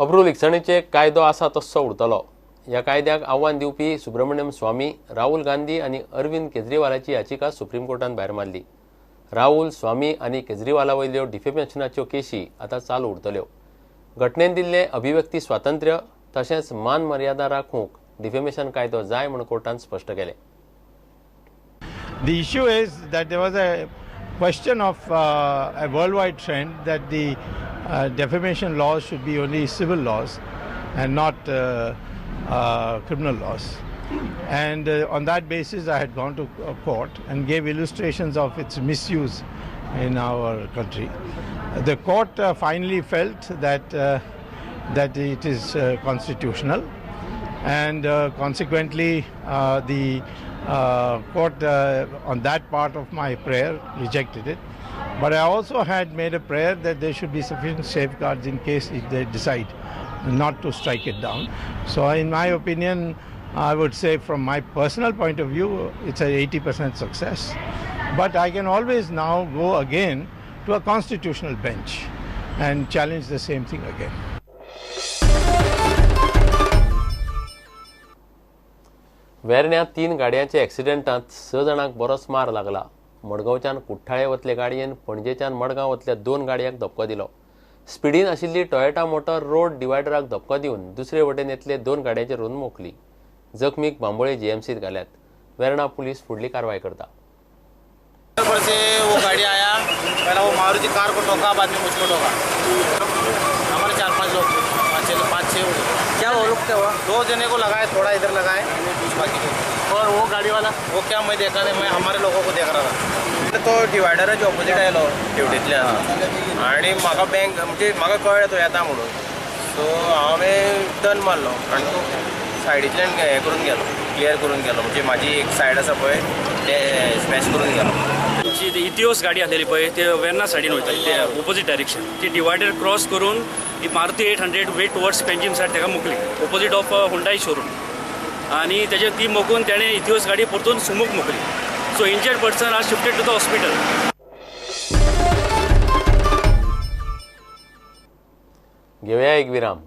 अब्रू लिखसणेचे कायदो आसा तस्सो उरतलो. ह्या कायद्याक आव्हान दिवपी सुब्रमण्यम स्वामी, राहुल गांधी आनी अरविंद केजरीवालाची याचिका सुप्रीम कोर्टान भायर मारली. राहुल, स्वामी आनी केजरीवाला वयल्यो डिफेमेशनाच्यो केशी आतां चालू उरतल्यो. घटनेन दिल्ले अभिव्यक्ती स्वातंत्र्य तशेंच मान मर्यादा राखूंक डिफेमेशन कायदो जाय म्हूण कोर्टान स्पश्ट केलें. The issue is that there was a question of a worldwide trend that the defamation laws should be only civil laws and not criminal laws. And on that basis, I had gone to court and gave illustrations of its misuse in our country. The court finally felt that that it is constitutional, and consequently the court on that part of my prayer rejected it. But I also had made a prayer that there should be sufficient safeguards in case if they decide not to strike it down. So in my opinion, I would say from my personal point of view, it's an 80% success. But I can always now go again to a constitutional bench and challenge the same thing again. वेर्ण्या 3 गाडयांच्या एक्सिडेंटांत 6 जाणांक बरोच मार लागला. मडगांवच्यान कुठ्ठाळे वतले गाडयेन पणजेच्यान मडगांव वतल्या 2 गाडयांक धपको दिलो. स्पिडीन आशिल्ली टोयोटा मोटर रोड डिवायडराक धपको दिवन दुसरे वटेन येतले 2 गाडयांचेर रोवन मोखली. जखमीक बांबोळे जीएमसीत घाल्यात. वेर्णा पुलीस फुडली कारवाय करता. पर से वो गाड़ी आया, पहला वो मारुति कार को ठोका, बाद में मुझको ठोका. हमारे 4-5 लोग, 5-6 हो गए. क्या वो लोग क्या हुआ? 2 जने को लगाए, थोड़ा इधर लगाए, बाकी को. और वो गाड़ी वाला वो क्या मैं देखा नहीं, मैं हमारे लोगों को देख रहा था. तो डिवायडराच्या ऑपोजीट आयलो ड्युटींतल्यान आनी म्हाका बँक म्हणजे म्हाका कळ्ळें तो येता म्हणून, सो हांवें टर्न मारलो आनी तो सायडींतल्यान हें करून गेलो, क्लियर करून गेलो. म्हणजे म्हाजी एक सायड आसा पळय ते स्मॅश करून गेलो. जी इतियोस गाडी आसलेली पळय ते वेर्ना सायडीन वयताली, ते ओपोजीट डायरेक्शन. ती डिवायडर क्रॉस करून ती Maruti 800 way towards Panjim side ताका मोखली, ओपोजीट ऑफ हुंडाई शोरूम. आनी तेजे ती मोखून तेणें इतियोस गाडी परतून सुमूक मोखली. So injured person are shifted to the hospital. घेवया एक विराम.